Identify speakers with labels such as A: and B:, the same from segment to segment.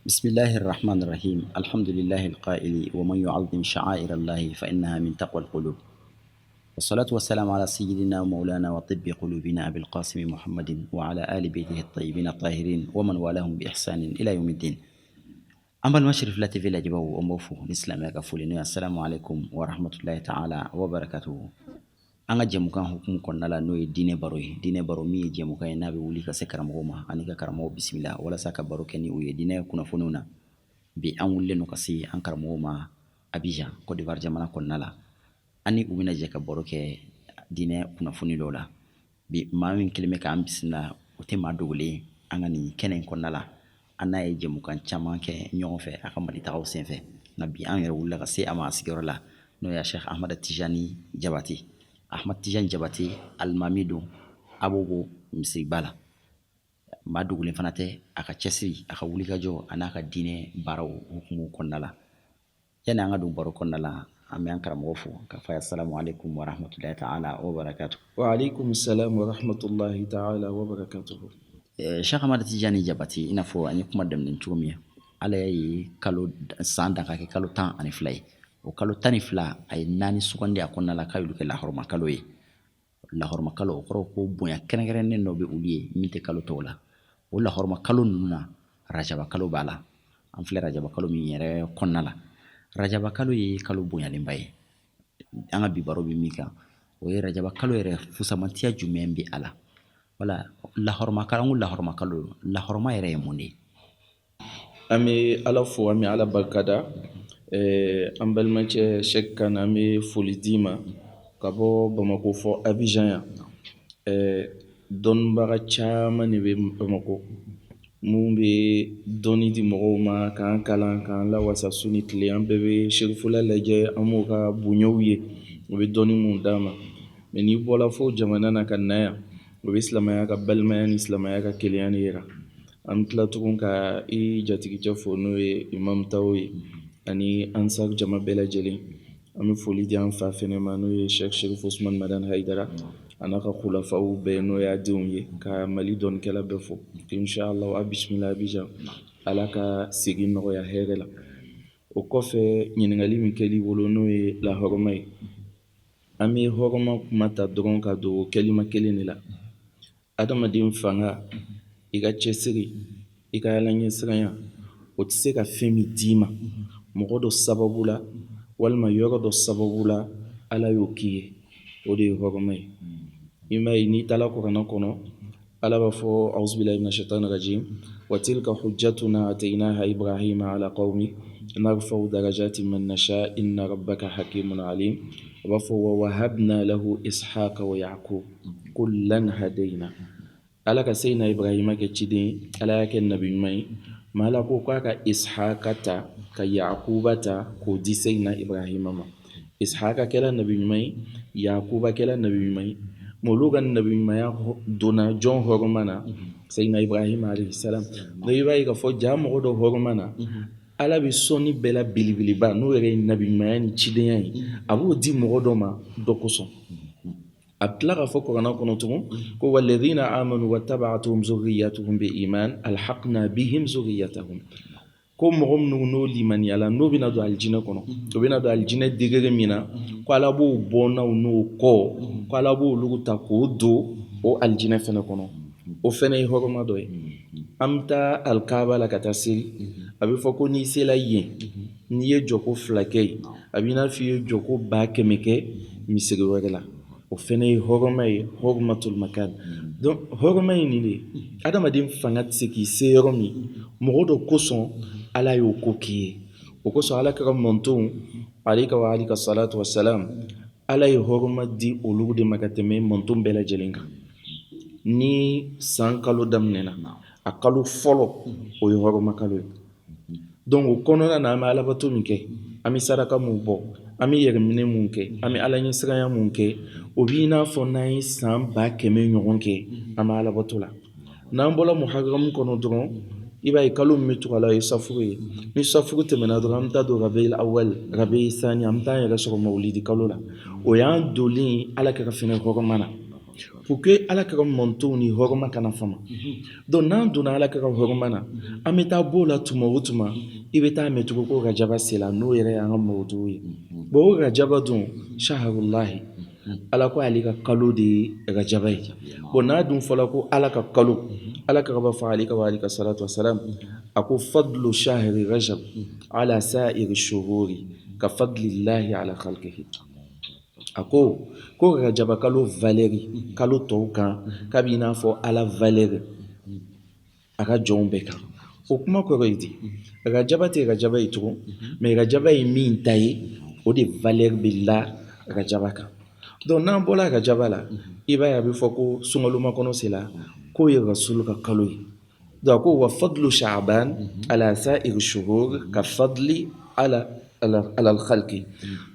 A: بسم الله الرحمن الرحيم الحمد لله القائل ومن يعظم شعائر الله فإنها من تقوى القلوب والصلاة والسلام على سيدنا ومولانا وطب قلوبنا أبي القاسم محمد وعلى آل بيته الطيبين الطاهرين ومن والاهم بإحسان إلى يوم الدين. An balima Cherifila TV lajɛbaaw, an b'aw fo ni silamɛya ka foli n'o ye assalamu alaikum wa rahmatullahi ta'ala wa barakatuhu. An ka jɛmukan hukumu kɔnɔna la, n'o ye diinɛ baro ye, diinɛ baro min ye jɛmukan ye n'a bɛ wuli ka se karamɔgɔw ma ani ka karamɔgɔw bisimila walasa ka baro kɛ ni u ye diinɛ kunnafoniw na. Bi an wulilen don ka se an karamɔgɔw ma Abidjan, Côte d'Ivoire jamana kɔnɔna la. An ni u bɛna jɛ ka baro kɛ diinɛ kunnafoni dɔw la. Bi maa min kelen bɛ k'an bisimila, o tɛ maa dogolen ye an ka nin kɛnɛ in kɔnɔna la. An n'a ye jɛmukan caman kɛ ɲɔgɔn fɛ a ka Mali tagaw senfɛ, nka bi an yɛrɛ wulila ka se a ma a sigiyɔrɔ la, n'o ye Cheikh Ahmad Tijani Jabate. Ahmad Tijani Jabate, alimami don Abobo misiriba la. Maa dogolen fana tɛ a ka cɛsiri, a ka wulikajɔ a n'a ka diinɛ baaraw hukumu kɔnɔna la. Yani an ka don baro kɔnɔna la, an bɛ an karamɔgɔ fo k'a fɔ a ye assalamu alaikum wa rahmatullahi ta'ala wa barakatuh.
B: Wa alaikum salam wa rahmatullahi ta'ala wa barakatuh.
A: Cheikh Ahmad Tijani Jabate, i n'a fɔ an ye kuma daminɛ cogo min, Ala ye kalo san dan ka kɛ kalo 12 ye. O kalo 12, a ye naani sugandi a kɔnɔna la k'a y'olu kɛ lahɔrɔma kalo ye. Lahɔrɔma kalo, o kɔrɔ ko bonya kɛrɛnkɛrɛnnen dɔ bɛ olu ye min tɛ kalo tɔw la. O lahɔrɔma kalo ninnu na, rajaba kalo b'a la. An filɛ rajaba kalo min yɛrɛ kɔnɔna la, rajaba kalo ye kalo bonyalenba ye. An ka bi baro bɛ min kan, o ye rajaba kalo yɛrɛ fusamantiya jumɛn bɛ a la. Wala lahɔrɔma kalo, an ko lahɔrɔma kalo, lahɔrɔma yɛrɛ ye mun de ye?
B: An bɛ Ala fo, an bɛ Ala barikada. An balimacɛ Cheikh Kane, an bɛ foli d'i ma ka bɔ Bamakɔ fɔ Abidjan yan. Dɔnnibaga caman de bɛ Bamakɔ mun bɛ dɔnni di mɔgɔw ma, k'an kalan, k'an lawasa su ni tile. An bɛɛ bɛ Cherifula lajɛ, an b'o ka bonyaw ye, u bɛ dɔnni mun d'an ma. Mais n'i bɔra fo jamana na ka na yan, o bɛ silamɛya ka balimaya ni silamɛya ka kelenya de yira. An bɛ tila tugun ka i jatigicɛ fo, n'o ye Imam Taw ye, ani Ansar jama bɛɛ lajɛlen. An bɛ foli di an fa fɛnɛ ma, n'o ye Cheikh Cherif Ousmane Madani Haidara, a n'a ka khulafaw bɛɛ, n'o y'a denw ye, ka Mali dɔnnikɛla bɛɛ fo. Inshallah, a bisimila Abidjan, Ala ka segin nɔgɔya hɛrɛ la. O kɔfɛ, ɲininkali min kɛl'i bolo, n'o ye lahɔrɔma ye, an bɛ hɔrɔma kuma ta dɔrɔn ka don kɛlima kelen de la. Adamaden fanga, i ka cɛsiri, i ka Ala ɲɛsiranya, o tɛ se ka fɛn min d'i ma mɔgɔ dɔ sababu la walima yɔrɔ dɔ sababu la, Ala y'o k'i ye, o de ye hɔrɔma ye. I m'a ye, n'i taara kuranɛ kɔnɔ, Ala b'a fɔ auzubillahi minash shaitani rajim wa tilka hujjatuna atainaha ibrahima ala qawmi narfa'u darajati man nasha inna rabbaka hakimun alim. A b'a fɔ wa wahabna lahu ishaqa wa yaqub kullan hadaina. Ala ka Seyina Ibrahima kɛ ciden ye, Ala y'a kɛ nabi ɲuman ye, mais Ala ko k'a ka Ishaka ta ka Yakuba ta k'o di Seyina Ibrahima ma. Ishaka kɛra nabi ɲuman ye, Yakuba kɛra nabi ɲuman ye, mais olu ka nabi ɲumanya donna jɔn hɔrɔma na? Seyina Ibrahima alayhi salam. Donc i b'a ye k'a fɔ ja mɔgɔ dɔ hɔrɔma na, Ala bɛ sɔnni bɛɛ la belebeleba, n'o yɛrɛ ye nabi ɲumanya ni cidenya ye, a b'o di mɔgɔ dɔ ma dɔ kosɔn. A bɛ tila k'a fɔ kuranɛ kɔnɔ tugun ko walladhina amanu wattaba'atuhum zurriyatuhum bi iman alhaqna bihim zurriyatahum, ko mɔgɔ minnu n'o limaniyala, n'o bɛna don alijinɛ kɔnɔ, o bɛna don alijinɛ degré min na, ko Ala b'o bɔnnaw n'o kɔ, ko Ala b'olu ta k'o don o alijinɛ fɛnɛ kɔnɔ. O fɛnɛ ye hɔrɔma dɔ ye. An bɛ taa alikaba la ka taa seli, a bɛ fɔ ko n'i sela yen, n'i ye jɔko fila kɛ yen, a b'i n'a fɔ i ye jɔko 100 000 kɛ misiri wɛrɛ la. O fɛnɛ ye hɔrɔma ye, hɔrɔmatul makan. Donc hɔrɔma ye nin de ye: adamaden fanga tɛ se k'i se yɔrɔ min, mɔgɔ dɔ kosɔn Ala y'o ko k'i ye. O kosɔn Ala kira mantonw alayka wa alayka salatu wasalam, Ala ye hɔrɔma di olu de ma ka tɛmɛ manton bɛɛ lajɛlen kan. Ni san kalo daminɛna, a kalo fɔlɔ, o ye hɔrɔma kalo ye. Donc o kɔnɔna na, an bɛ alabato min kɛ, an bɛ saraka mun bɔ, an bɛ yɛrɛminɛ mun kɛ, an bɛ ala ɲɛsiranya mun kɛ, o b'i n'a fɔ n'an ye san 100 000 ɲɔgɔn kɛ an bɛ alabato la. N'an bɔra muharamu kɔnɔ dɔrɔn, i b'a ye kalo min bɛ tugu a la, o ye safuru ye. Ni safuru tɛmɛna dɔrɔn, an bɛ taa don rabiul awal, rabiul sani, an bɛ taa an yɛrɛ sɔrɔ mawulidi kalo la. O y'an donlen ala kira fɛnɛ hɔrɔma na, pour que ala kira mantonw ni hɔrɔma kana fama. Donc n'an donna ala kira hɔrɔma na, an bɛ taa b'o la tuma o tuma, i bɛ taa mɛn tugun ko rajaba sela, n'o yɛrɛ y'an ka mawudu ye. Bon, o rajaba dun, shaharullahi, ala ko ale ka kalo de ye rajaba ye. Bon, n'a dun fɔla ko ala ka kalo, ala kira b'a fɔ ale ka wa alika salatu wasalam, a ko fadlu shahri rajab ala sa'iri shuhuri ka fadlillahi ala khalqihi. A ko ko rajaba kalo valeur kalo tɔw kan, k'a b'i n'a fɔ ala valeur a ka jɔnw bɛɛ kan. O kuma kɔrɔ ye di? Rajaba tɛ rajaba ye tugun, mais rajaba ye min ta ye, o de valeur bɛ la rajaba kan. Donc n'an bɔra rajaba la, i b'a ye a bɛ fɔ ko sunkalomakɔnɔ sela, k'o ye rasulu ka kalo ye. Donc ko wa fadlu sha'ban ala sa'iri shuhur ka fadli ala ala al-khalqi.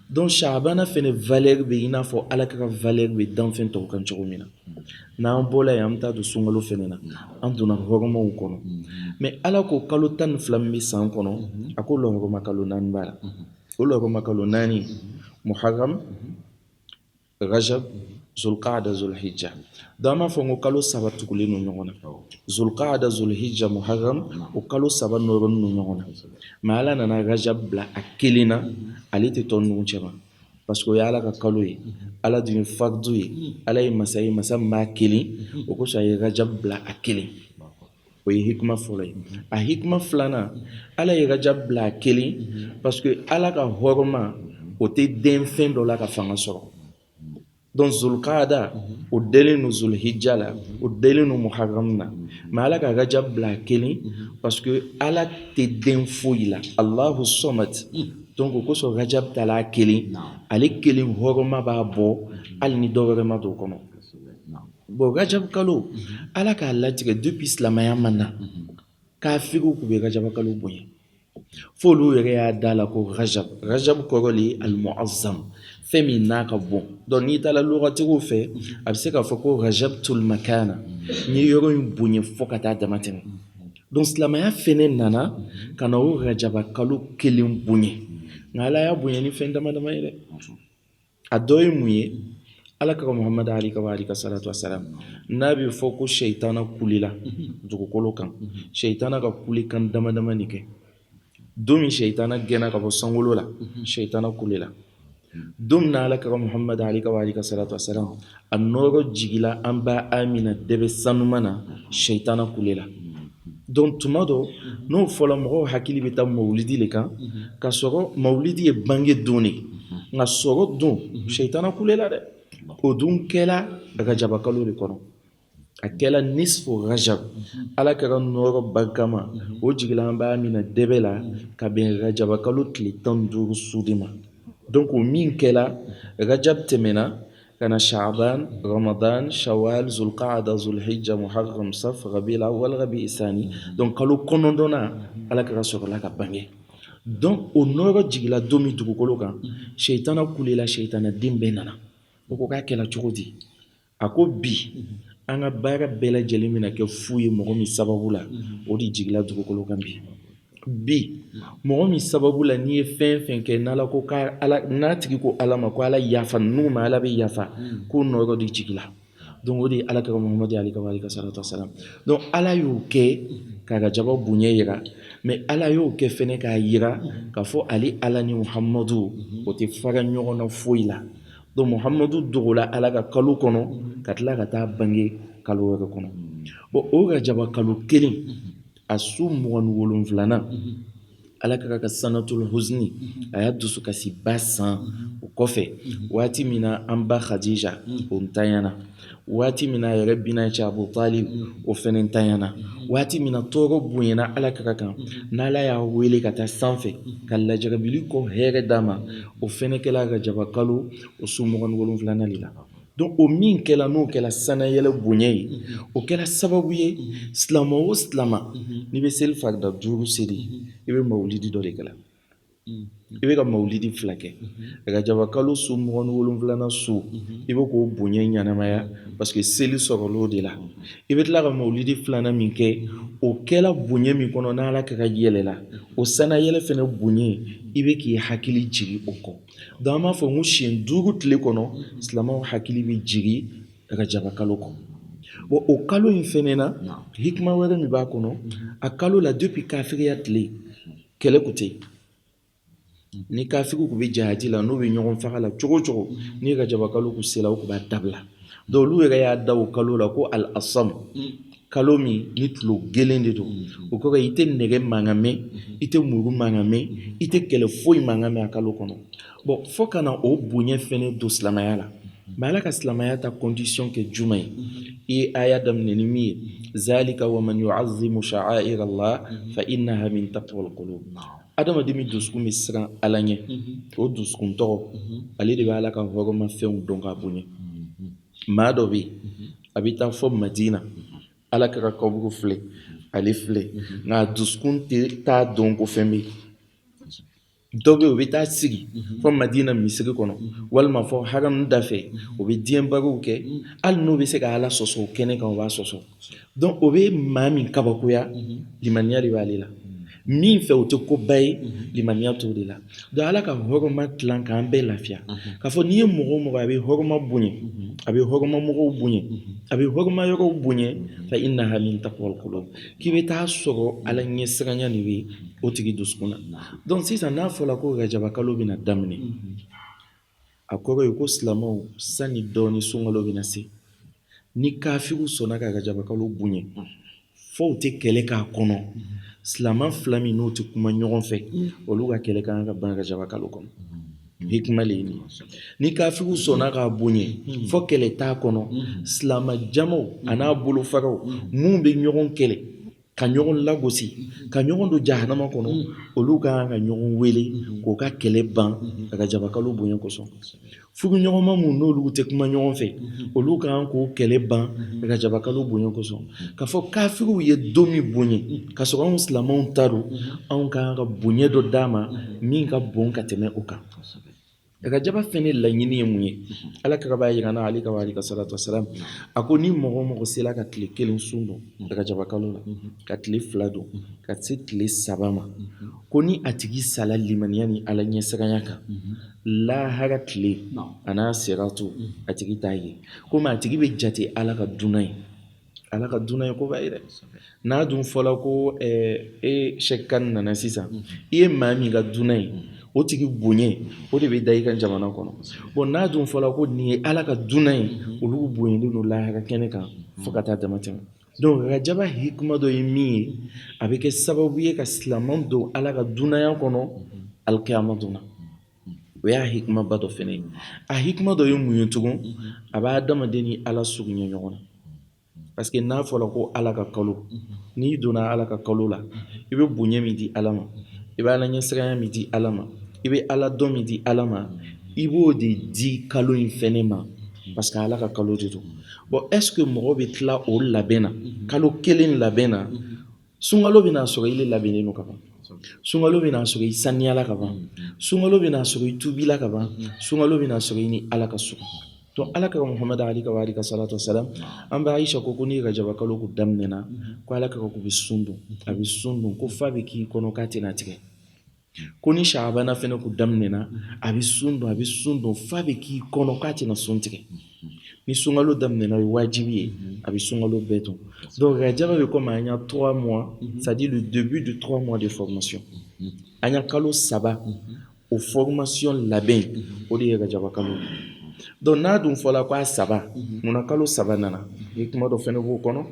B: Donc sha'bana fɛnɛ valeur bɛ i n'a fɔ ala ka valeur bɛ danfɛn tɔw kan cogo min na. N'an bɔla yen, an bɛ taa don sunkalo fɛnɛ na. An donna hɔrɔmaw kɔnɔ. Mais ala ko kalo 12 min bɛ san kɔnɔ, a ko lɔhɔrɔma kalo 4 b'a la. O lɔhɔrɔma kalo 4: muharram, rajab, zulqaada, zulhijja. Donc an b'a fɔ ko kalo 3 tugulen don ɲɔgɔn na: zulqaada, zulhijja, muharram. O kalo 3 nɔrɔnin don ɲɔgɔn na. Mais ala nana rajab bila a kelen na, ale tɛ tɔ ninnu cɛma, parce que o ye ala ka kalo ye. Ala dun ye fardu ye, ala ye masa ye, masa min b'a kelen. O kosɔn a ye rajab bila a kelen. O ye hikima fɔlɔ ye. A hikima filanan, ala ye rajab bila a kelen parce que ala ka hɔrɔma, o tɛ den fɛn dɔ la ka fanga sɔrɔ. Donc zulqaada, o dalen don zulhijja la, o dalen don muharram na. Mais ala ka rajab bila a kelen parce que ala tɛ den foyi la, Allahu samad. Donc o kosɔn rajab tala a kelen, ale kelen hɔrɔma b'a bɔ hali ni dɔ wɛrɛ ma don o kɔnɔ. Bon, rajab kalo, ala k'a latigɛ depuis silamɛya ma na, kafiriw tun bɛ rajab kalo bonya, f'olu yɛrɛ y'a da la ko rajab. Rajab kɔrɔ le almuazzam, fɛn min n'a ka bon. Donc n'i taara lugatigiw fɛ, a bɛ se k'a fɔ ko rajabtul makana, n ye yɔrɔ in bonya fo ka taa dama tɛmɛ. Donc silamɛya fɛnɛ nana ka na o rajaba kalo kelen bonya. Nka ala y'a bonya ni fɛn dama dama ye dɛ. A dɔ ye mun ye? Ala ka muhamadu ali ka wa alika salatu wasalam, n'a bɛ fɔ ko sɛyitana kulila dugukolo kan, sɛyitana ka kulekan dama dama nin kɛ. Don min sɛyitana gɛnna ka bɔ sankolo la, sɛyitana kulela. Don min na ala ka muhamadu ali ka wa alika salatu wasalam, a nɔrɔ jigila an ba Amina dɛbɛ sanuman na, sɛyitana kulela. Donc tuma dɔ n'o fɔla, mɔgɔw hakili bɛ taa mawulidi le kan, ka sɔrɔ mawulidi ye bange don de, nka sɔrɔ don sɛyitana kulela dɛ. O dun kɛla rajaba kalo de kɔnɔ, a kɛla nisfu rajab. Ala kɛra nɔrɔ barikama, o jigila an b'a minɛ dɛbɛ la ka bɛn rajaba kalo tile 15 su de ma. Donc o min kɛla, rajab tɛmɛna ka na sha'ban, ramadan, shawal, zulqaada, zulhijja, muharram, saf, rabiul awwal, rabi isani. Donc kalo 9nan, ala kɛra sɔrɔla ka bange. Donc o nɔrɔ jigila don min dugukolo kan, sɛyitana kulela, sɛyitana den bɛɛ nana. O ko k'a kɛla cogo di? A ko bi an ka baara bɛɛ lajɛlen bɛna kɛ fu ye mɔgɔ min sababu la, o de jigila dugukolo kan bi. Bi mɔgɔ min sababu la, n'i ye fɛn fɛn kɛ, n'ala ko ala, n'a tigi ko ala ma ko ala yafa n'u ma, ala bɛ yafa, k'o nɔrɔ de jigila. Donc o de ye ala kɛra muhamadu ali ka wa alika salatu wasalam. Donc ala y'o kɛ k'a ka jaba bonya yira, mais ala y'o kɛ fɛnɛ k'a yira k'a fɔ ale ala ni muhamadu, o tɛ fara ɲɔgɔn na foyi la. Donc muhamadu dogola ala ka kalo kɔnɔ ka tila ka taa bange kalo wɛrɛ kɔnɔ. Bon, o rajaba kalo kelen, a su 27nan, ala kɛra ka sanatul huzni, a y'a dusukasiba san o kɔfɛ. Waati min na an ba Khadija o ntanyana, waati min na a yɛrɛ bina cɛ Abu Talib o fɛnɛ ntanyana, waati min na tɔɔrɔ bonyana ala kɛra kan, n'ala y'a wele ka taa sanfɛ ka lajarabili kɔ hɛrɛ d'a ma, o fɛnɛ kɛla rajaba kalo o su 27nan de la. Donc Donc o min kɛla, n'o kɛla sanayɛlɛ bonya ye, o kɛla sababu ye, silama o silama, n'i bɛ seli farida duuru seli, i bɛ mawulidi dɔ de kɛla, i bɛ ka mawulidi fila kɛ. Rajaba kalo su 27nan su, i bɛ k'o bonya ɲɛnamaya, parce que seli sɔrɔla o de la. I bɛ tila ka mawulidi filanan min kɛ, o kɛla bonya min kɔnɔ, n'ala kɛra yɛlɛla, o sanayɛlɛ fɛnɛ bonya, i bɛ k'i hakili jigin o kɔ. Donc an b'a fɔ ko siɲɛ duuru tile kɔnɔ, silamɛw hakili bɛ jigin rajaba kalo kɔ. Bon, o kalo in fɛnɛ na, hikima wɛrɛ min b'a kɔnɔ, a kalo la, depuis kafiriya tile, kɛlɛ kun tɛ yen. Ni kafiriw kun bɛ jahadi la, n'u bɛ ɲɔgɔn faga la cogo o cogo, ni rajaba kalo kun sera, u kun b'a dabila. Donc olu yɛrɛ y'a da o kalo la ko al asam, kalo min ni tulo gelen de don. O kɔrɔ, i tɛ nɛgɛ mankan mɛn, i tɛ muru mankan mɛn, i tɛ kɛlɛ foyi mankan mɛn a kalo kɔnɔ. Bon, fo ka na o bonya fɛnɛ don silamɛya la. Mais ala ka silamɛya ta condition kɛ jumɛn ye? I ye aya daminɛ ni min ye, zalika wa man yu'azzimu sha'air Allah fa innaha min taqwal qulub. Adamaden min dusukun bɛ siran ala ɲɛ, o dusukun tɔgɔ, ale de bɛ ala ka hɔrɔnmafɛnw dɔn k'a bonya. Maa dɔ bɛ yen, a bɛ taa fɔ Madina, ala kɛra kaburu filɛ, ale filɛ, nka a dusukun tɛ t'a dɔn ko fɛn bɛ yen. Dɔ bɛ yen, o bɛ taa sigi fɔ Madina misiri kɔnɔ, walima fɔ haramu da fɛ, o bɛ diɲɛ barow kɛ. Hali n'o bɛ se ka ala sɔsɔ o kɛnɛ kan, o b'a sɔsɔ. Donc o bɛ maa min kabakoya, limaniya de b'ale la. Min fɛ o tɛ koba ye, limaniya t'o de la. Donc ala ka hɔrɔma tilan k'an bɛɛ lafiya, k'a fɔ n'i ye mɔgɔ o mɔgɔ, a bɛ hɔrɔma bonya, a bɛ hɔrɔma mɔgɔw bonya, a bɛ hɔrɔma yɔrɔw bonya, fa innaha min taqwal qulub, k'i bɛ taa sɔrɔ ala ɲɛsiranya de bɛ o tigi dusukun na. Donc sisan, n'a fɔra ko rajaba kalo bɛna daminɛ, a kɔrɔ ye ko silamɛw, sani dɔɔni sunkalo bɛna se, ni kafiriw sɔnna ka rajaba kalo bonya fo u tɛ kɛlɛ k'a kɔnɔ, silama fila min n'o tɛ kuma ɲɔgɔn fɛ, olu ka kɛlɛ kan ka ban rajaba kalo kɔnɔ. Hikima le ye nin ye. Ni kafiriw sɔnna k'a bonya fo kɛlɛ t'a kɔnɔ, silama jamaw a n'a bolofaraw mun bɛ ɲɔgɔn kɛlɛ, ka ɲɔgɔn lagosi, ka ɲɔgɔn don jahanama kɔnɔ, olu ka kan ka ɲɔgɔn wele k'o ka kɛlɛ ban rajaba kalo bonya kosɔn. Furuɲɔgɔnma mun n'olu tɛ kuma ɲɔgɔn fɛ, olu ka kan k'o kɛlɛ ban rajaba kalo bonya kosɔn. K'a fɔ kafiriw ye don min bonya ka sɔrɔ anw silamɛw ta don, anw ka kan ka bonya dɔ d'a ma min ka bon ka tɛmɛ o kan. Rajaba fɛnɛ laɲini ye mun ye? Ala kira b'a yira na, ale ka wa alika salatu wasalam, a ko ni mɔgɔ o mɔgɔ sera ka tile kelen sun don rajaba kalo la, ka tile fila don, ka se tile saba ma, ko ni a tigi sala limaniya ni ala ɲɛsiranya kan, lahara tile a n'a seratu, a tigi t'a ye, komi a tigi bɛ jate ala ka dunan ye. Ala ka dunan ye koba ye dɛ. N'a dun fɔla ko e Sɛki Kane nana sisan, i ye maa min ka dunan ye, o tigi bonya o de bɛ da i ka jamana kɔnɔ. Bon, n'a dun fɔla ko nin ye ala ka dunan ye, olu bonyalen don lahara kɛnɛ kan fo ka taa dama tɛmɛ. Donc rajaba hikima dɔ ye min ye, a bɛ kɛ sababu ye ka silamɛw don ala ka dunanya kɔnɔ alikiyama don na. O y'a hikimaba dɔ fɛnɛ ye. A hikima dɔ ye mun ye tugun? A b'a adamaden ni ala surunya ɲɔgɔn na, parce que n'a fɔra ko ala ka kalo, n'i donna ala ka kalo la, i bɛ bonya min di ala ma, i bɛ ala ɲɛsiranya min di ala ma, i bɛ ala dɔn min di ala ma, i b'o de di kalo in fɛnɛ ma, parce que ala ka kalo de don. Bon, est ce que mɔgɔ bɛ tila o labɛn na, kalo kelen labɛn na? Sunkalo bɛna sɔrɔ i le labɛnnen don ka ban, sunkalo bɛna sɔrɔ i saniyala ka ban, sunkalo bɛna sɔrɔ i tubila ka ban, sunkalo bɛna sɔrɔ i ni ala ka surun. Donc ala ka Muhamadu ali ka wa salatu wasalam, an bɛ Aisha ko ni rajaba kalo kun daminɛna, ko ala ka ko bɛ sun don, a bɛ sun don ko fa bɛ k'i kɔnɔ k'a tɛna tigɛ. Ko ni Shabana fɛnɛ kun daminɛna, a bɛ sun don, a bɛ sun don fa bɛ k'i kɔnɔ k'a tɛna sun tigɛ. Ni sunkalo daminɛna, o ye wajibi ye, a bɛ sunkalo bɛɛ dun. Donc rajaba bɛ komi an y'a 3 mois, c'est-à-dire le début de 3 mois de formation. An y'a kalo saba o formation labɛn, o de ye rajaba kalo. Donc n'a dun fɔla ko a saba, munna kalo saba nana? Ni kuma dɔ fɛnɛ b'o kɔnɔ.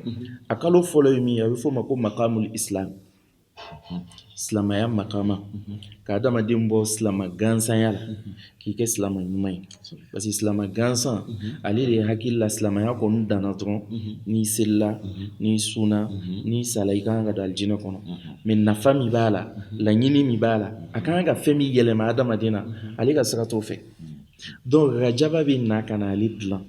B: A kalo fɔlɔ ye min ye, a bɛ f'o ma ko makamul islam, silamɛya makama, ka adamaden bɔ silama gansanya la k'i kɛ silama ɲuman ye. Parce que silama gansan, ale de ye hakili la silamɛya kɔni danna dɔrɔn, n'i selila, n'i sunna, n'i sala, i kan ka don alijinɛ kɔnɔ. Mais nafa min b'a la, laɲini min b'a la, a kan ka fɛn min yɛlɛma adamaden na, ale ka sira t'o fɛ. Donc rajaba bɛ na ka na ale dilan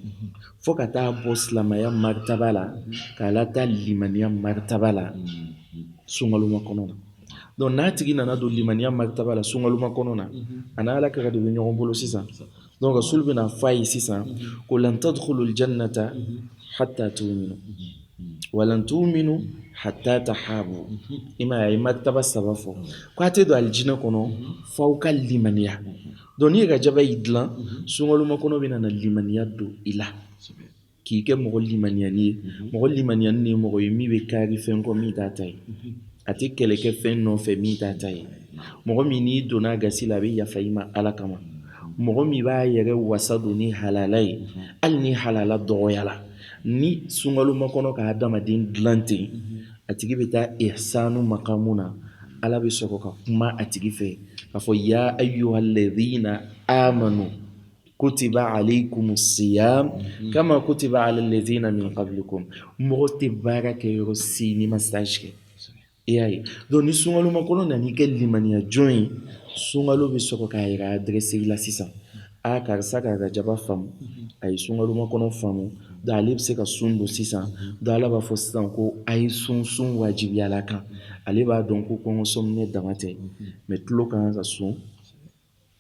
B: fo ka taa bɔ silamɛya maritaba la k'a lataa limaniya maritaba la sunkalo makɔnɔ na. Donc n'a tigi nana don limaniya maritaba la sunkalo makɔnɔ na, a n'Ala kira de bɛ ɲɔgɔn bolo sisan. Donc Rasul bɛna fɔ a ye sisan ko lan tadkhulul jannata hatta tu'minu wa lan tu'minu hatta tahabu. I m'a ye, a ye maritaba saba fɔ ko a tɛ don alijinɛ kɔnɔ f'aw ka limaniya. Donc ni rajaba y'i dilan, sunkalo makɔnɔ bɛna na limaniya don i la k'i kɛ mɔgɔ limaniyani ye. Mɔgɔ limaniyani ye mɔgɔ ye min bɛ kaari fɛn kɔ min t'a ta ye, a tɛ kɛlɛ kɛ fɛn nɔfɛ min t'a ta ye, mɔgɔ min n'i donna a gasi la a bɛ yafa i ma Ala kama, mɔgɔ min b'a yɛrɛ wasa don ni halala ye hali ni halala dɔgɔyala. Ni sunkalo makɔnɔ ka adamaden dilan ten, a tigi bɛ taa ihsanu makamu na. Ala bɛ sɔrɔ ka kuma a tigi fɛ k'a fɔ ya ayyuhalladhina amanu kutiba alaykum siyam kama kutiba ala alladhina min qablikum. Mɔgɔ tɛ baara kɛ yɔrɔ si n'i ma stage kɛ. I y'a ye? Donc ni sunkalo makɔnɔ nan'i kɛ limaniya jɔn ye, sunkalo bɛ sɔrɔ k'a yɛrɛ adressé i la sisan. A karisa ka rajaba faamu, a ye sunkalo makɔnɔ faamu, donc ale bɛ se ka sun don sisan. Donc Ala b'a fɔ sisan ko a ye sun, sun wajibiyala kan. Ale b'a dɔn ko kɔngɔ sɔminɛ dama tɛ, mais tulo ka kan ka sun,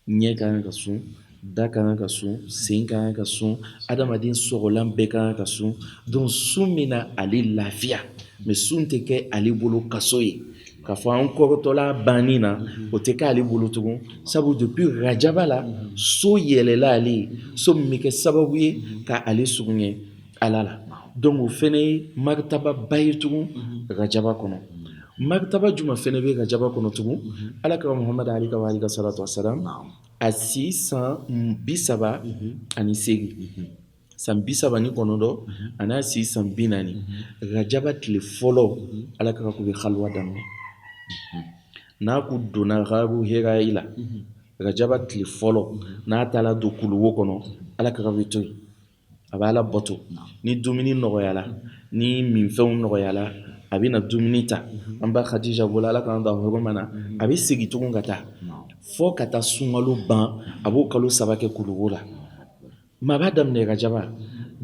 B: ɲɛ ka kan ka sun, da ka kan ka sun, sen ka kan ka sun, adamaden sɔgɔlan bɛɛ ka kan ka sun. Donc sun bɛna ale lafiya, mais sun tɛ kɛ ale bolo kaso ye k'a fɔ an kɔrɔtɔla banni na, o tɛ kɛ ale bolo tugun. Sabu depuis rajaba la, so yɛlɛla ale ye, so min bɛ kɛ sababu ye ka ale surunya Ala la. Donc o fɛnɛ ye maritababa ye tugun rajaba kɔnɔ. Maritaba jumɛn fɛnɛ bɛ rajaba kɔnɔ tugun? Ala kira Muhamadu alayhi wa alihi salatu wasalam, a si san 38, san 39, a n'a si san 40, rajaba tile fɔlɔ, Ala kira k'u bɛ halwa daminɛ. N'a k'u donna garu hirayi la rajaba tile fɔlɔ, n'a taara don kuluwo kɔnɔ, Ala kira bɛ to yen, a bɛ Ala bato. Ni dumuni nɔgɔyala, ni minfɛnw nɔgɔyala, a bɛ na dumuni ta an ba Khadija bolo, Ala k'an da hɔrɔma na, a bɛ segin tugun ka taa fo ka taa sunkalo ban. A b'o kalo 3 kɛ kuluwo la. Maa b'a daminɛ rajaba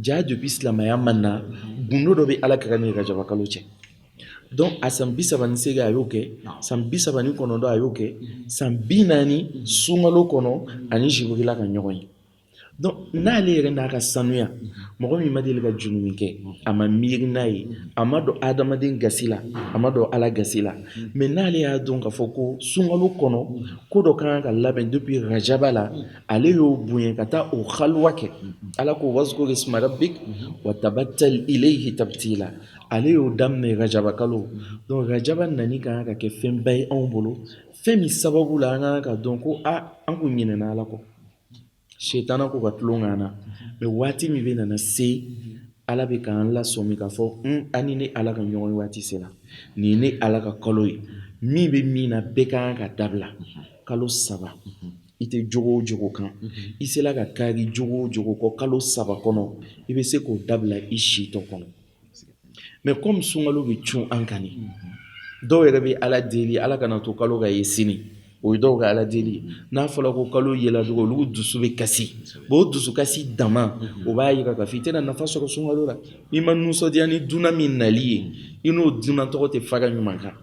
B: ja depuis silamɛya ma na, gundo dɔ bɛ Ala kira ni rajaba kalo cɛ. Donc a san 38 a y'o kɛ, san 39 a y'o kɛ, san 40 sunkalo kɔnɔ ani Jibrila ka ɲɔgɔn ye. Donc n'ale yɛrɛ n'a ka sanuya, mɔgɔ min ma deli ka jurumu kɛ, a ma miiri n'a ye, a ma don adamaden gasi la, a ma don Ala gasi la, mais n'ale y'a dɔn k'a fɔ ko sunkalo kɔnɔ ko dɔ ka kan ka labɛn depuis rajaba la, ale y'o bonya ka taa o halwa kɛ. Ala ko wazkur isma rabbik wa tabattal ilayhi tabtila. Ale y'o daminɛ rajaba kalo. Donc rajaba nani ka kan ka kɛ fɛnba ye anw bolo, fɛn min sababu la an ka kan ka dɔn ko a an kun ɲinɛna Ala kɔ, setana ko ka tulon k'an na. Mais waati min bɛ nana se, Ala bɛ k'an lasɔmi k'a fɔ an ni ne Ala ka ɲɔgɔn ye waati sera, nin ye ne Ala ka kalo ye, min bɛ min na bɛɛ ka kan ka dabila. Kalo 3 i tɛ jogo o jogo kan, i sera ka kari jogo o jogo kɔ kalo 3 kɔnɔ, i bɛ se k'o dabila i si tɔ kɔnɔ. Mais comme sunkalo bɛ cun an kan nin, dɔw yɛrɛ bɛ Ala deli Ala kana to kalo ka ye sini, o ye dɔw ka Ala deli. N'a fɔra ko kalo yela dɔrɔn, olu dusu bɛ kasi. Bon, o dusukasi dama o b'a yira k'a fɔ i tɛna nafa sɔrɔ sunkalo la. N'i ma nisɔndiya ni dunan min nali ye, i n'o dunan tɔgɔ tɛ fara ɲuman kan.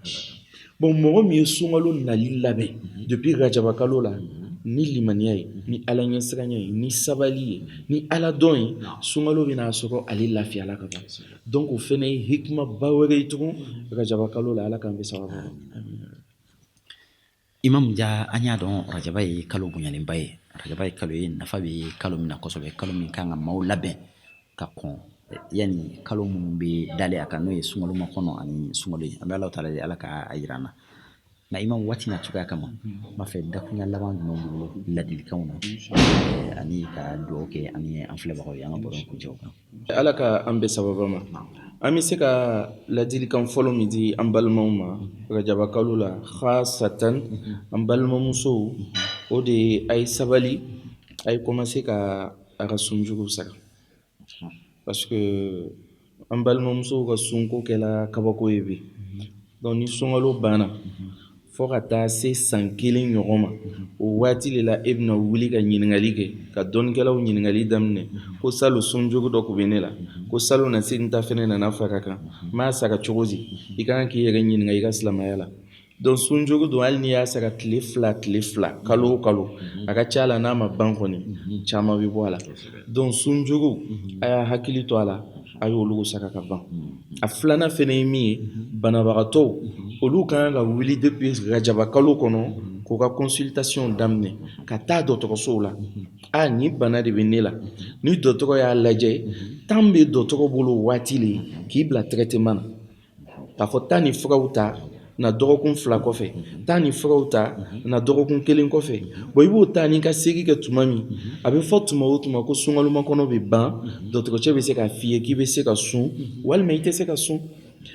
B: Bon, mɔgɔ min ye sunkalo nali labɛn depuis rajaba kalo la ni limaniya ye, ni Ala ɲɛsiranya ye, ni sabali ye, ni Ala dɔn ye, sunkalo bɛna sɔrɔ ale lafiyala ka ban. Donc o fɛnɛ ye hikimaba wɛrɛ ye tugun rajaba kalo la. Ala k'an bɛ sababu ma.
A: Imam Ja, an y'a dɔn rajaba ye kalo bonyalenba ye. Rajaba ye kalo ye, nafa bɛ kalo min na kosɛbɛ, kalo min kan ka maaw labɛn ka kɔn yanni kalo minnu bɛ dalen a kan, n'o ye sunkalo makɔnɔ ani sunkalo ye. An bɛ Ala taala deli, Ala ka a yira an na. Nka imam, waati na cogoya kama, n b'a fɛ dakurunya laban jumɛn b'i bolo ladilikanw na ani ka dugawu kɛ ani an filɛbagaw ye an ka baro in kuncɛ o kan?
B: Ala ka an bɛɛ sababa ma. An bɛ se ka ladilikan fɔlɔ min di an balimaw ma rajaba kalo la, khasatan an balimamusow, o de ye a ye sabali, a ye commencer ka a ka sunjuruw sara, parce que an balimamusow ka sunko kɛla kabako ye bi. Donc ni sunkalo banna, Fo ka taa se san kelen ɲɔgɔn ma, o waati de la e bɛna wuli ka ɲininkali kɛ, ka dɔnnikɛlaw ɲininkali daminɛ ko salon sunjuru dɔ tun bɛ ne la, ko salon nasi n ta fɛnɛ nana fara kan, n b'a sara cogo di? I ka kan k'i yɛrɛ ɲininka i ka silamɛya la. Donc sunjuru don, hali n'i y'a sara tile fila tile fila, kalo o kalo, a ka ca la n'a ma ban kɔni, caman bɛ bɔ a la. Donc sunjuru, a y'a hakili to a la, a y'olu sara ka ban. A filanan fɛnɛ ye min ye, banabagatɔw, olu ka kan ka wuli depuis rajaba kalo kɔnɔ k'u ka consultation daminɛ ka taa dɔgɔtɔrɔsow la. A nin bana de bɛ ne la. Ni dɔgɔtɔrɔ y'a lajɛ, temps bɛ dɔgɔtɔrɔ bolo waati le k'i bila traitement na, k'a fɔ taa nin furaw ta na dɔgɔkun 2 kɔfɛ, taa nin furaw ta na dɔgɔkun 1 kɔfɛ. Bon, i b'o taa n'i ka segin kɛ tuma min, a bɛ fɔ tuma o tuma ko sunkalomakɔnɔ bɛ ban, dɔgɔtɔrɔcɛ bɛ se k'a f'i ye k'i bɛ se ka sun walima i tɛ se ka sun.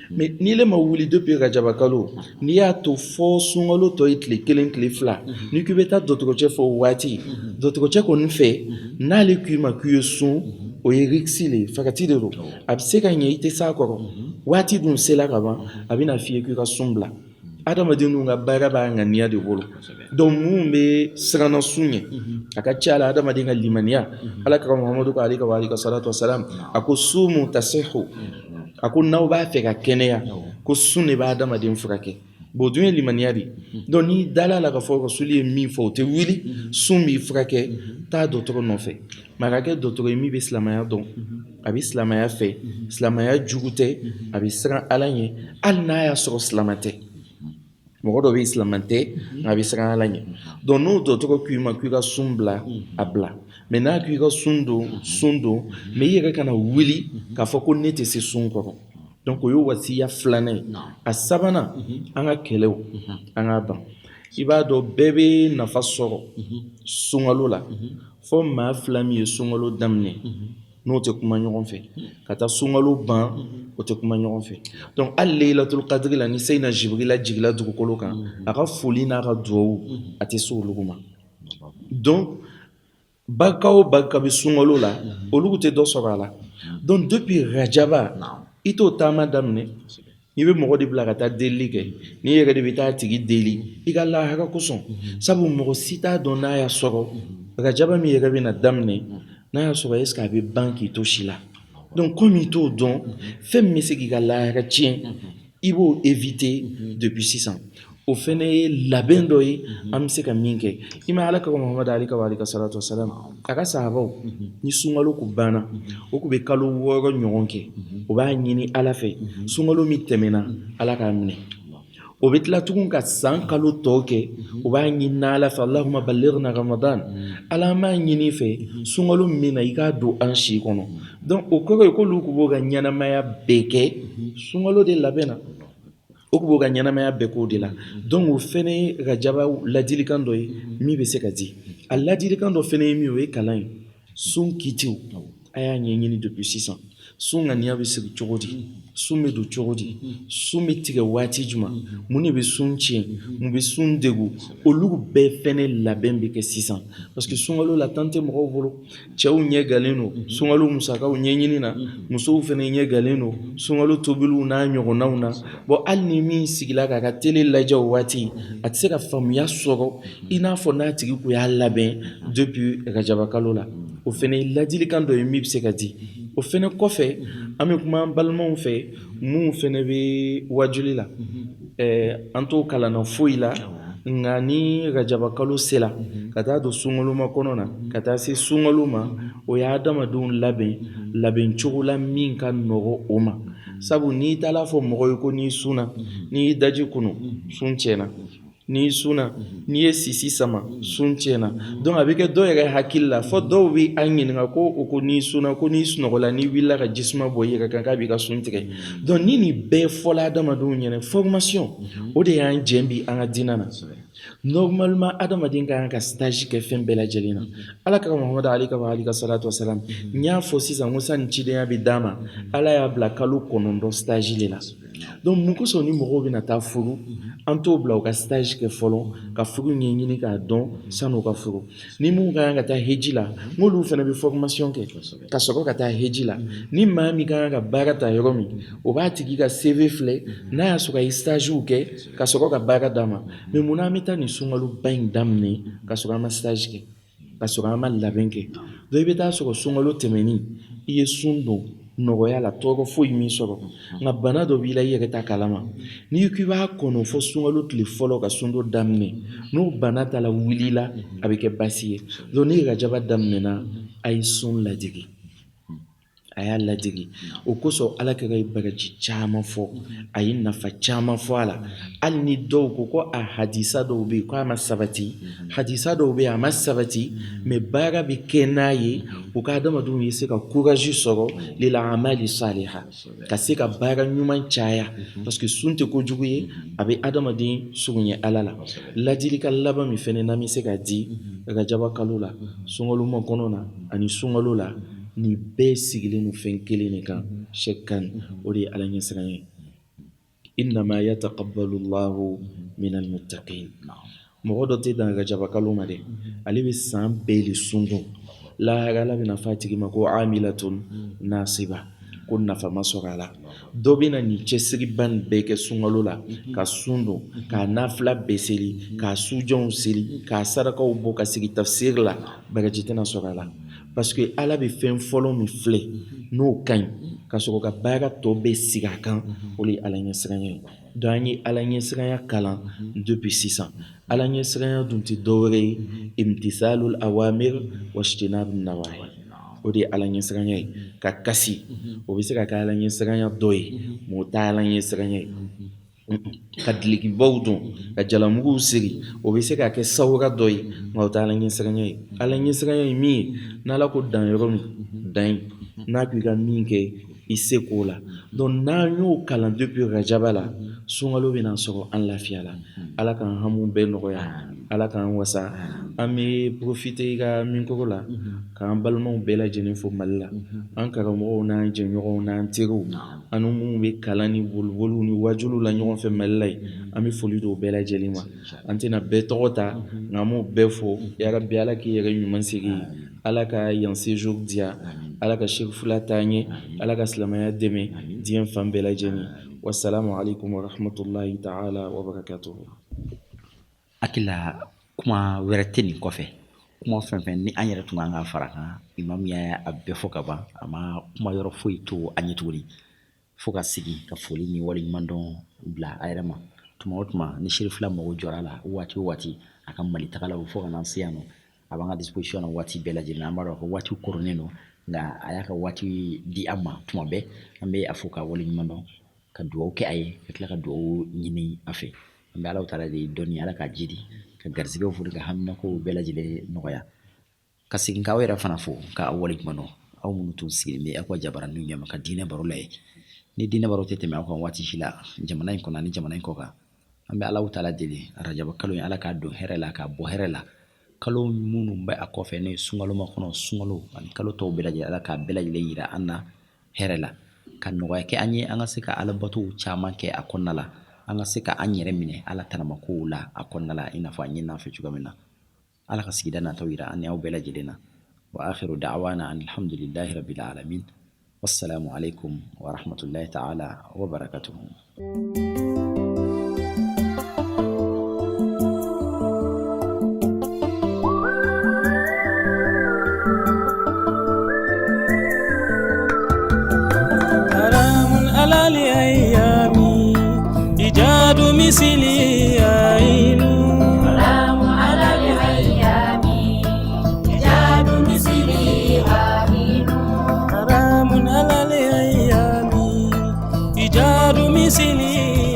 B: Mais n'i le ma wuli depuis rajaba kalo, n'i y'a to fɔ sunkalo tɔ ye tile 1 tile 2, n'i k'i bɛ taa dɔgɔtɔrɔcɛ fɛ o waati, dɔgɔtɔrɔcɛ kɔni fɛ, n'ale k'i ma k'i ye sun, o ye risque le ye, farati de don. A bɛ se ka ɲɛ i tɛ s'a kɔrɔ, waati dun sela ka ban, a bɛna f'i ye k'i ka sun bila. Adamaden dun ka baara b'a ŋaniya de bolo. Donc mun bɛ siranna sun ɲɛ, a ka ca la adamaden ka limaniya. Ala kira Muhamadu ko alayhi wa alayhi salatu wasalam, a ko sumu tasihu, a ko n'aw b'a fɛ ka kɛnɛya, ko sun de b'a adamaden furakɛ. Bon, o dun ye limaniya de ye. Donc n'i dala la k'a fɔ rasuli ye min fɔ, o tɛ wuli, sun b'i furakɛ, taa dɔgɔtɔrɔ nɔfɛ. Mais a ka kɛ dɔgɔtɔrɔ ye min bɛ silamɛya dɔn, a bɛ silamɛya fɛ, silamɛya jugu tɛ, a bɛ siran Ala ɲɛ, hali n'a y'a sɔrɔ silamɛ tɛ. Mɔgɔ dɔ bɛ silamɛ tɛ, nka a bɛ siran Ala ɲɛ. Donc n'o dɔgɔtɔrɔ k'i ma k'i ka sun bila, a bila. Mais n'a k'i ka sun don, sun don. Mais i yɛrɛ kana wuli k'a fɔ ko ne tɛ se sun kɔrɔ. Donc o ye wasiya filanan ye. A sabanan, an ka kɛlɛw, an k'a ban. I b'a dɔn, bɛɛ bɛ nafa sɔrɔ sunkalo la, fo maa fila min ye sunkalo daminɛ n'o tɛ kuma ɲɔgɔn fɛ, ka taa sunkalo ban, o tɛ kuma ɲɔgɔn fɛ. Donc hali Laylatul Qadri la, ni Seyina Jibrila jigila dugukolo kan, a ka foli n'a ka duwawu a tɛ se olu ma. Donc barika o barika bɛ sunkalo la, olu tɛ dɔ sɔrɔ a la. Donc depuis rajaba, i t'o taama daminɛ, n'i bɛ mɔgɔ de bila ka taa delili kɛ, n'i yɛrɛ de bɛ taa tigi deli i ka lahara kosɔn, sabu mɔgɔ si t'a dɔn n'a y'a sɔrɔ rajaba min yɛrɛ bɛna daminɛ, n'a y'a sɔrɔ est ce que a bɛ ban k'i to si la. Donc komi i t'o dɔn, fɛn min bɛ se k'i ka lahara tiɲɛ, i b'o éviter depuis sisan. O fɛnɛ ye labɛn dɔ ye an bɛ se ka min kɛ. I ma Ala ka Muhamadu alayhi wa alayhi salatu wasalam, a ka sahabaw, ni sunkalo kun banna, o kun bɛ kalo 6 ɲɔgɔn kɛ, o b'a ɲini Ala fɛ sunkalo min tɛmɛna, Ala k'a minɛ. O bɛ tila tugun ka san kalo tɔ kɛ, o b'a ɲini Ala fɛ, Allahumma ballighna Ramadan, Ala, an b'a ɲini fɛ sunkalo min na, i k'a don an si kɔnɔ. Donc o kɔrɔ ye k'olu kun b'o ka ɲɛnamaya bɛɛ kɛ sunkalo de labɛn na, o kun b'o ka ɲɛnamaya bɛɛ k'o de la. Donc o fɛnɛ ye rajaba ladilikan dɔ ye min bɛ se ka di. A ladilikan dɔ fɛnɛ ye min ye, o ye kalan ye. Sun kitiw, a y'a ɲɛɲini depuis sisan. Sun ŋaniya bɛ sigi cogo di? Sun bɛ don cogo di? Sun bɛ tigɛ waati jumɛn? Mun de bɛ sun tiɲɛ? Mun bɛ sun degun? Olu bɛɛ fɛnɛ labɛn bɛ kɛ sisan, parce que sunkalo la, temps tɛ mɔgɔw bolo. Cɛw ɲɛ galen don sunkalo musakaw ɲɛɲini na, musow fɛnɛ ɲɛ galen don sunkalo tobiliw n'a ɲɔgɔnnaw na. Bon, hali ni min sigila k'a ka télé lajɛ o waati, a tɛ se ka faamuya sɔrɔ i n'a fɔ n'a tigi kun y'a labɛn depuis rajaba kalo la. O fɛnɛ ye ladilikan dɔ ye min bɛ se ka di. O fɛnɛ kɔfɛ, an bɛ kuma an balimaw fɛ mun fɛnɛ bɛ wajuli la. An t'o kalanna foyi la, nka ni rajaba kalo sera ka taa don sunkaloma kɔnɔ na, ka taa se sunkalo ma, o ye adamadenw labɛn labɛn cogo la min ka nɔgɔ o ma. Sabu n'i taara fɔ mɔgɔ ye ko n'i sunna, n'i y'i daji kunu, sun tiɲɛna, n'i sunna, n'i ye sisi sama, sun tiɲɛna. Donc a bɛ kɛ dɔw yɛrɛ hakili la, fɔ dɔw bɛ an ɲininka ko o ko n'i sunna, ko n'i sunɔgɔla, n'i wulila ka jisuma bɔ i yɛrɛ kan, k'a b'i ka sun tigɛ. Donc ni nin bɛɛ fɔla adamadenw ɲɛna, formation o de y'an jɛn bi an ka diinɛ na. Normalement, adamaden ka kan ka stage kɛ fɛn bɛɛ lajɛlen na. Ala ka Muhamadu alayhi wa alayhi salatu wasalam, n y'a fɔ sisan ko sani cidenya bɛ d'a ma, Ala y'a bila kalo 9 stage de la. Donc mun kosɔn ni mɔgɔw bɛna taa furu, an t'o bila u ka stage kɛ fɔlɔ, ka furu ɲɛɲini k'a dɔn san'u ka furu. Ni mun ka kan ka taa heji la, n'olu fana bɛ formation kɛ ka sɔrɔ ka taa heji la. Ni maa min ka kan ka baara ta yɔrɔ min, o b'a tigi ka CV filɛ, n'a y'a sɔrɔ a ye stagew kɛ ka sɔrɔ ka baara d'a ma. Mais munna an bɛ taa nin sunkaloba in daminɛ ka sɔrɔ an ma stage kɛ, ka sɔrɔ an ma labɛn kɛ? Donc i bɛ taa sɔrɔ sunkalo tɛmɛnin, i ye sun don nɔgɔya la, tɔɔrɔ foyi min sɔrɔ, nka bana dɔ b'i la, i yɛrɛ t'a kalama. N'i ko i b'a kɔnɔ fɔ sunkalo tile fɔlɔ ka sundon daminɛ, n'o bana ta la wulila, a bɛ kɛ baasi ye. Donc ni rajaba daminɛna, a ye sun ladege, a y'a ladege. O kosɔn Ala kira ye baraji caman fɔ, a ye nafa caman fɔ a la. Hali ni dɔw ko ko a hadisa dɔw bɛ yen ko a ma sabati, hadisa dɔw bɛ yen a ma sabati, mais baara bɛ kɛ n'a ye, o ka adamadenw ye se ka courage sɔrɔ lil amali saliha, ka se ka baara ɲuman caya, parce que sun tɛ kojugu ye, a bɛ adamaden surunya Ala la. Ladilikan laban min fɛnɛ n'an bɛ se ka di rajaba kalo la, sunkalo makɔnɔ na ani sunkalo la, nin bɛɛ sigilen don fɛn kelen de kan, sɛkan, o de ye Ala ɲɛsiran ye. Innama yataqabbalu Allahu minal muttaqin. Mɔgɔ dɔ tɛ dan rajaba kalo ma dɛ, ale bɛ san bɛɛ de sun don. Lahara Ala bɛna fɔ a tigi ma ko amilatun nasiba, ko nafa ma sɔrɔ a la. Dɔ bɛ na nin cɛsiriba nin bɛɛ kɛ sunkalo la, ka sun don, k'a nafila bɛɛ seli, k'a sujɔnw seli, k'a sarakaw bɔ, ka sigi tafsir la, baraji tɛna sɔrɔ a la. Parce que Ala bɛ fɛn fɔlɔ min filɛ n'o ka ɲi ka sɔrɔ ka baara tɔ bɛɛ sigi a kan, o de ye Ala ɲɛsiranya ye. Donc an ye Ala ɲɛsiranya kalan depuis sisan. Ala ɲɛsiranya dun tɛ dɔwɛrɛ ye, imtisalul awamir wa ijtinabun nawahi, o de ye Ala ɲɛsiranya ye. Ka kasi, o bɛ se ka kɛ Ala ɲɛsiranya dɔ ye, mais o tɛ Ala ɲɛsiranya ye. Ka dulokibaw don, ka jalamuguw siri, o bɛ se ka kɛ sawura dɔ ye, nka o tɛ Ala ɲɛsiranya ye. Ala ɲɛsiranya ye min ye, n'Ala ko dan yɔrɔ min, dan ye, n'a ko i ka min kɛ, i se k'o la. Donc n'an y'o kalan depuis rajaba la, sunkalo bɛna sɔrɔ an lafiya la. Ala k'an hamiw bɛɛ nɔgɔya, Ala k'an wasa. An bɛ profiter i ka micro la k'an balimaw bɛɛ lajɛlen fo Mali la, an karamɔgɔw n'an jɛɲɔgɔnw n'an teriw, an ni minnu bɛ kalan ni boliboliw ni wajuliw la ɲɔgɔn fɛ Mali la yen. An bɛ foli d'o bɛɛ lajɛlen ma. An tɛna bɛɛ tɔgɔ ta, nka an b'o bɛɛ fo. Yarabi Ala k'i yɛrɛ ɲuman segin, Ala ka yan séjour diya, Ala ka Cherifula taa ɲɛ, Ala ka silamɛya dɛmɛ diɲɛ fan bɛɛ lajɛlen. Wasalamu alaikum wa rahmatullahi ta'ala wa barakatuhu.
A: Hakili kuma wɛrɛ tɛ nin kɔfɛ. Kuma fɛn fɛn ni an yɛrɛ tun kan ka fara kan, imamu y'a bɛɛ fɔ ka ban, a ma kuma yɔrɔ foyi to an ye tuguni, fo ka sigi ka foli ni waleɲuman dɔn bila a yɛrɛ ma. Tuma o tuma ni Cherifula mago jɔra a la, waati o waati, a ka Mali taga la fo ka na se yan nɔ, a b'an ka disposition na waati bɛɛ lajɛlen. An b'a dɔn ko waati koronnen don, nka a y'a ka waati di an ma tuma bɛɛ. An bɛ a fo ka waleɲuman dɔn, ka dugawu kɛ a ye, ka tila ka dugawu ɲini a fɛ. An bɛ Ala taala de dɔnni, Ala k'a jidi, ka garizigɛw foli, ka haminakow bɛɛ lajɛlen nɔgɔya. Ka segin k'aw yɛrɛ fana fo k'aw waleɲuman dɔn, aw minnu tun sigilen bɛ aw ka jabaraninw ɲɛma ka diinɛ baro lajɛ. Ni diinɛ baro tɛ tɛmɛ aw kan waati si la, jamana in kɔnɔ ani jamana in kɔ kan. An bɛ Ala taala deli, arajaba kalo in, Ala k'a don hɛrɛ la, k'a bɔ hɛrɛ la. Kalo minnu bɛ a kɔfɛ, n'o ye sunkalo makɔnɔ, sunkalo ani kalo tɔw bɛɛ lajɛlen, Ala k'a bɛɛ lajɛlen yira an na hɛrɛ la, ka nɔgɔya kɛ an ye, an ka se ka alabatow caman kɛ a kɔnɔna la, an ka se ka an yɛrɛ minɛ Ala tanamakow la a kɔnɔna la, i n'a fɔ an ye n'a fɛ cogoya min na. Ala ka sigida nataw yira an ni aw bɛɛ lajɛlen na. Wa akhiru da'wana alhamdulillahi rabbil alamin. Wassalamu alaikum wa rahmatullahi ta'ala wa barakatuhu.
C: مثلي عين
D: سلام على الأيام إيجاد مثلي عين
C: حرام على الأيام إيجاد مثلي.